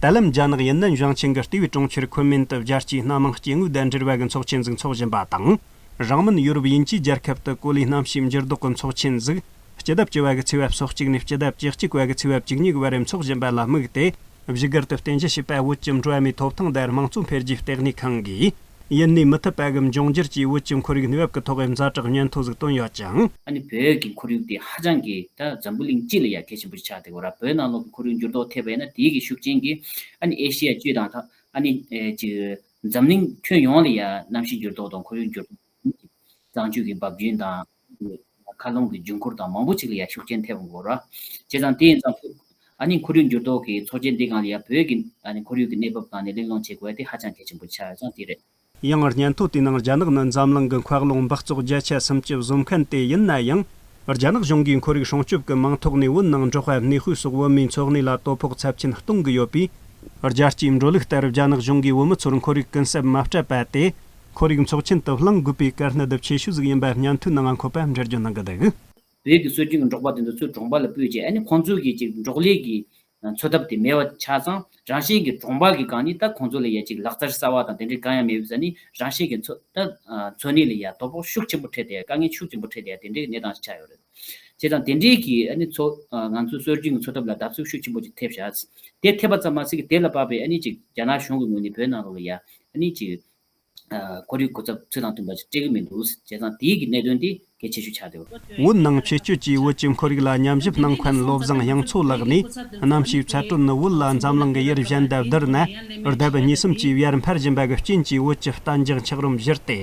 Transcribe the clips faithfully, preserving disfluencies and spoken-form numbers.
ད་ལམ་རྒྱ་ནག་ཡུན་ནན་ཞིང་ཆེན་གྱི་ལྟེ་བའི་གྲོང་ཁྱེར་ཁོན་མིན་དུ་རྒྱལ་སྤྱིའི་སྣ་མང་སྐྱེ་དངོས་དང་འབྲེལ་བ་གི་ཚོགས་ཆེན་ཟིག་འཚོགས་བཞིན་པ་དང་། རང་མིན་ཡུ་རོབ་དབྱིན་ཇིའི་རྒྱལ་ཁབ་ཏུ་གོ་ལའི་གནམ་གཤིས་འགྱུར་ལྡོག་གི་ཚོགས་ཆེན་ཟིག་སྤྱི་ཟླ་བཅུ་བ་གི་ཚེས་པ་སོ་གཅིག་ནས་སྤྱི་ཟླ་བཅུ་གཅིག་བ་གི་ཚེས་པ་བཅུ་གཉིས་བར་འཚོགས་བཞིན་པ་ལ་དམིགས་ཏེ། བཞུགས་སྒར་དུ་རྟེན་གཞི་བྱས་པའི་བོད་ཀྱི་འགྲོ་བ་མིའི་ཐོབ་ཐང་དང་དམངས་གཙོ་འཕེལ་རྒྱས་ལྟེ་གནས་ཁང་གིས། ཡིན་ནས་མི་ཐུབ་པ་གི་འབྱུང་འགྱུར་གྱིས་བོད་ཀྱི་ཁོར་ཡུག་གནས་བབ་ཀྱི་ཐོག་གི་ཛ་དྲག་སྙན་ཐོ་ཟིག་བཏོན་ཡོད་ཅིང་། ཨ་ནི་བོད་ཀྱི་ཁོར་ཡུག་དེ་ཧ་ཅང་གི་ད་འཛམ་བུ་གླིང་སྤྱི་ལ་ཡ་གལ་ཆེན་པོ་ཆགས་བསྡད་ཡོད་ར། བོད་ནང་ལོགས་ཀྱི་ཁོར་ཡུག་འགྱུར་ལྡོག་ཐེབས་པ་ཡིན་ན་དེའི་གི་ཤུགས་རྐྱེན་གྱིས་ཨ་ནི་ཨེ་ཤི་ཡ་སྤྱི་དང་ད་ཨ་ནི་ཨེ་ཅིག་འཛམ་གླིང་ཁྱོན་ཡོངས་ལ་ཡ་གནམ་གཤིས་འགྱུར་ལྡོག་དང་ཁོར་ཡུག་འགྱུར་ལྡོག་གཙང་ཆུ་གི་འབབ་རྒྱུན་དང་། མཁའ་རླུང་གི་འབྱུང་ཁུངས་དང་མང་པོ་ཅིག་ལ་ཡ་ཤུགས་རྐྱེན་ཐེབས་ཡོང་གི་ཡོད་ར། བྱས་ཙང་དེ་ཡིན་ཙང་ཨ་ནི་ཁོར་ཡུག་འགྱུར་ལྡོག་གི་ཚོགས་ཆེན་འདི་སྒང་ལ་ཡ་བོད་ཀྱི་ཨ་ནི་ཁོར་ཡུག་གི་གནས་བབ་སྒང་ནས་གླེང་སློང་བྱེད་དགོས་ཡ་དེ་ཧ་ཅང་གལ་ཆེན་པོ་ཆགས་ཡོད་ཙང་དེ་རེད། ཡང་སྙན་ཐོ་དེའི་ནང་རྒྱ་ནག་ནི་འཛམ་གླིང་གི་མཁའ་རླུང་འབག་བཙོག་བརྒྱ་ཆ་སུམ་ཅུ་བཟོ་མཁན་དེ་ཡིན་ན་ཡང་། རྒྱ་ནག་གཞུང་གིས་ཁོར་ཡུག་སྲུང་སྐྱོབ་ཀྱི་མིང་ཐོག་ནས་བོད་ནང་འབྲོག་པ་གནས་སྤོས་སོགས་བོད་མིའི་འཚོ་གནས་ལ་དོ་ཕོག་ཚབས་ཆེན་གཏོང་གི་ཡོད་པས། རྒྱལ་སྤྱིའི་འགྲོ་ལུགས་ལྟར་རྒྱ་ནག་གཞུང་གིས་བོད་མི་ཚོར་ཁོར་ཡུག་ཀུན་གསབ་མ་སྤྲད་པ་དེ། ཁོར་ཡུག་ཚོགས་ཆེན་དུ་གླེང་དགོས་པའི་དཀའ་གནད་ཆེ་ཤོས་ཟིག་ཡིན་པ་སྙན་ཐོའི་ནང་འཁོད་པ་འགྲེལ་བརྗོད་གནང་གི་འདུག། བོད་ཀྱི་སྲོལ་རྒྱུན་གྱི་འབྲོག་པ་དེ་ཚོ་ཚུར་གྲོང་པ་ལ་སྤོས་རྗེས་ཨ་ནི་ཁོང་ཚོའི་གི་ཅིག་འབྲོག་ལས་ཀྱི་འཚོ་ཐབས་དེ་མེད་པ་ཆགས་ཙང་། རང་བཞིན་གྱི་གྲོང་པ་གི་སྒང་ནས་ད་ཁོང་ཚོ་ལ་ཡ་ཅིག་ལག་རྩལ་གསར་བ་དང་དེ་འདྲའི་གང་ཡང་མེད་པ་ཟ་ནི་རང་བཞིན་གྱི་འཚོ་ད་འཚོ་གནས་ལ་ཡ་དོ་ཕོག་ཤུགས་ཆེན་པོ་འཕྲད་དེ་དཀའ་ངལ་ཤུགས་ཆེན་པོ་འཕྲད་དེ་དེ་འདྲའི་གནས་སྟངས་ཤིག་ཆགས་ཡོད་རེད། བྱས་ཙང་དེ་འདྲའི་གི་ཨ་ནི་འཚོ་ང་ཚོའི་སྲོལ་རྒྱུན་གྱི་འཚོ་ཐབས་ལ་བརྡབ་གསིག་ཤུགས་ཆེན་པོ་ཅིག་ཐེབས་ཤག། དེ་ཐེབས་པ་ཙམ་མ་ཟད་ཀྱི་དེ་ལ་དཔག་པའི་ཨ་ནི་ཅིག་རྒྱ་ནག་གཞུང་གི་ངོས་ནས་བོད་ནང་ལོགས་ལ་ཡ་ཨ་ནི་ཅིག་ཁོར་ཡུག་གོ་ཚབ་ཚུལ་དང་མཐུན་པ་ཞིག་སྤྲད་ཀྱི་མི་འདུག། བྱས་ཙང་དེའི་གི་གནད་དོན་དེ་གལ་ཆེ་ཤོས་ཆགས་བསྡད་ཡོད། བོད་ནང་ཆེད་སྤྱོད་ཀྱིས་བོད་ཀྱི་ཁོར་ཡུག་ལ་ཉམས་ཞིབ་གནང་མཁན་བློ་བཟང་དབྱངས་མཚོ་ལགས་ནས། གནམ་གཤིས་ཚད་གྲོན་ནི་བོད་ལ་འཛམ་གླིང་གི་ཡུལ་གཞན་དང་བསྡུར་ན་ལྡབ་གཉིས་གསུམ་གྱིས་ཡར་འཕར་བཞིན་པ་གི་རྐྱེན་གྱིས། བོད་ཀྱི་བརྟན་འཇགས་འཁྱགས་རོམ་བཞུར་ཏེ།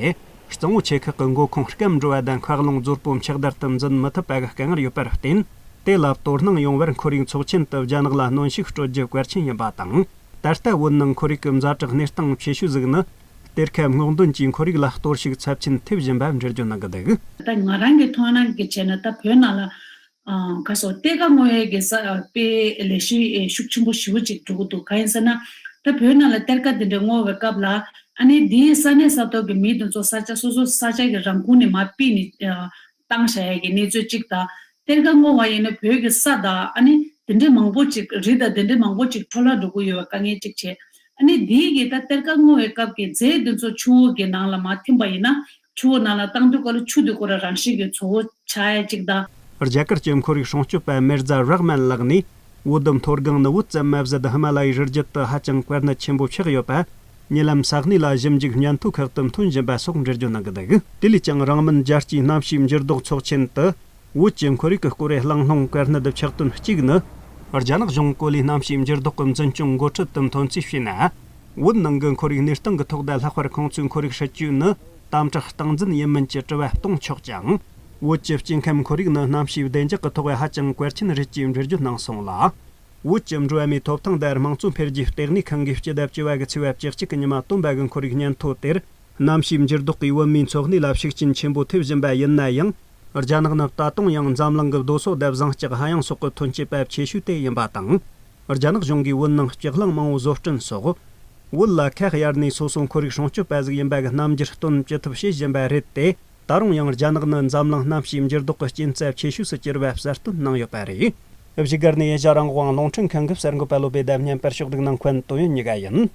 གཙང་བོ་ཆེ་ཁག་གི་མགོ་ཁུངས་སྐམ་འགྲོ་བ་དང་མཁའ་རླུང་རྫོར་པོ་འཁྱགས་དར་དུ་འཛིན་མི་ཐུབ་པ་གི་དཀའ་ངལ་ཡོད་པར་བརྟེན། དེ་ལ་དོ་སྣང་ཡོང་བར་ཁོར་ཡུག་ཚོགས་ཆེན་དུ་རྒྱ་ནག་ལ་གནོན་ཤུགས་སྤྲོད་རྒྱུ་གལ་ཆེན་ཡིན་པ་དང་། ད་ལྟ་བོད་ནང་ཁོར་ཡུག་གི་ཛ་དྲག་གནས་སྟངས་ཆེ་ཤོས་ཟིག་ནི། གཏེར་ཁ་སྔོག་འདོན་གྱིས་ཁོར་ཡུག་ལ་གཏོར་བཤིག་ཚབས་ཆེན་ཐེབས་བཞིན་པ་འགྲེལ་བརྗོད་གནང་གི་འདུག། ད་ང་རང་གི་མཐོང་སྣང་གི་བྱས་ན་ད་བོད་ནང་ལ་ཨ་ག་སོ་གཏེར་ཁ་སྔོག་ཡས་ཀྱི་ས་དཔེ་ལས་གཞི་ཤུགས་ཆེན་པོ་ཞེ་པོ་ཅིག་འགྲོ་གི་འདུག། གང་ཡིན་ཟེར་ན་ད་བོད་ནང་ལ་གཏེར་ཁ་དེ་འདྲ་སྔོག་པའི་སྐབས་ལ་ཨ་ནི་དེའི་ས་གནས་ས་ཐོག་གི་མི་དེ་ཚོ་ས་ཆ་སོ་སོ་ས་ཆ་གི་རང་ཁོངས་ནས་མར་ཕུད་ནས་ཨ་བཏང་བཞག་ཡས་ཀྱི་གནས་ཚུལ་གཅིག་དང་། གཏེར་ཁ་སྔོག་པ་ཡིན་ན་བོད་ཀྱི་ས་དང་ཨ་ནི་དེ་འདྲའི་མང་པོ་ཅིག་རི་དང་དེ་འདྲའི་མང་པོ་ཅིག་འཕྲོ་བརླག་འགྲོ་གི་ཡོད་པའི་དཀའ་ངལ་གཅིག་བྱས། ཨ་ནི་དེའི་གི་ད་གཏེར་ཁ་སྔོག་པའི་སྐབས་ཀྱི་རྫས་དེ་ཚོ་ཆུ་བོ་གི་ནང་ལ་མར་ཐིམ་པ་ཡིན་ན་ཆུ་བོ་ནང་ལ་བཏང་དུས་སྐབས་ལ་ཆུ་དེ་ཁོ་རང་རང་བཞིན་གྱིས་བཙོག་པོ་ཆགས་ཡ་གཅིག་དང་། རྒྱ་གར་གྱི་ཁོར་ཡུག་སྲུང་སྐྱོབ་པ་མིར་ཛ་རག་མན་ལགས་ནས། བོད་མཐོ་སྒང་ནི་བོད་ཙམ་མ་ཟད་ཧི་མ་ལ་ཡའི་རི་རྒྱུད་དུ་ཧ་ཅང་དཀའ་གནད་ཆེན་པོ་ཆགས་ཡོད་པ། ཉེ་ལམ་ས་གནས་ལ་ཞིབ་འཇུག་སྙན་ཐོ་ཁག་ཏུ་ཐོན་བཞིན་པ་སོགས་འགྲེལ་བརྗོད་གནང་གི་འདུག། དེ་ལས་ཀྱང་རིང་མིན་རྒྱལ་སྤྱིའི་གནམ་གཤིས་འགྱུར་ལྡོག་ཚོགས་ཆེན་དུ། བོད་ཀྱི་ཁོར་ཡུག་གི་སྐོར་གླེང་སློང་དཀའ་གནད་ཆགས་དོན་གཅིག་ནི། རྒྱ་ནག་གཞུང་གོ་ལའི་གནམ་གཤིས་འགྱུར་ལྡོག་གི་འཛིན་སྐྱོང་འགོ་ཁྲིད་དུ་མཐོང་ཆེན་བྱས་ན། བོད་ནང་གི་ཁོར་ཡུག་གནས་སྟངས་ཀྱི་ཐོག་ཏུ་ལྷག་པར་ཁོང་ཚོའི་ཁོར་ཡུག་སྲིད་ཇུས་ནི་དམ་དྲག་སྟངས་འཛིན་ཡིན་མིན་གྱི་དྲི་བ་གཏོང་ཆོག་ཅིང་། བོད་ཀྱི་སྐྱེ་ཁམས་ཁོར་ཡུག་ནི་གནམ་གཤིས་བདེ་འཇགས་ཀྱི་ཐོག་ཧ་ཅང་གལ་ཆེན་རེད་ཅེས་འགྲེལ་བརྗོད་གནང་སོང་ལ། བོད་ཀྱི་འགྲོ་བ་མིའི་ཐོབ་ཐང་དང་དམངས་གཙོ་འཕེལ་རྒྱས་ལྟེ་གནས་ཁང་གིས་སྤྱི་ཟླ་བཅུ་བ་གི་ཚེས་པ་བཅུ་གཅིག་གི་ཉི་མ་བཏོན་པ་གི་ཁོར་ཡུག་སྙན་ཐོ་དེར། གནམ་གཤིས་འགྱུར་ལྡོག་གིས་བོད་མིའི་འཚོ་གནས་ལ་ཤུགས་རྐྱེན་ཆེན་པོ་ཐེབས་བཞིན་པ་ཡིན་ན་ཡང་། རྒྱ་ནག་ནི་ད་དུང་ཡང་འཛམ་གླིང་གི་རྡོ་སོལ་དང་བཟང་ལྕགས་ཧ་ཡང་སོགས་ཀྱི་ཐོན་སྐྱེད་པ་ཆེ་ཤོས་དེ་ཡིན་པ་དང་། རྒྱ་ནག་གཞུང་གིས་བོད་ནང་སྤྱི་གླིང་མང་བོ་བཟོ་སྐྲུན་སོགས། བོད་ལ་ཁ་གཡར་ནས་སོ་སོ་ཁོར་ཡུག་སྲུང་སྐྱོབ་པ་ཟིག་ཡིན་པ་གི་རྣམ་འགྱུར་སྟོན་ཅི་ཐུབ་བྱེད་བཞིན་པ་རེད་དེ། ད་རུང་ཡང་རྒྱ་ནག་ནི་འཛམ་གླིང་གནམ་གཤིས་འགྱུར་ལྡོག་གི་རྐྱེན་རྩ་ཆེ་ཤོས་སུ་གྱུར་བ་གསལ་སྟོན་གནང་ཡོད་པ་རེད། བཞུགས་སྒར་ནས་ཨེ་ཤ་རང་དབང་རླུང་འཕྲིན་ཁང་གི་གསར་འགོད་པ་བློ་བྷེ་དང་བརྙན་པར་ཕྱོགས་སྒྲིག་གནང་མཁན་ཏོ་ཡོན་གཉིས་ཀ་ཡིན།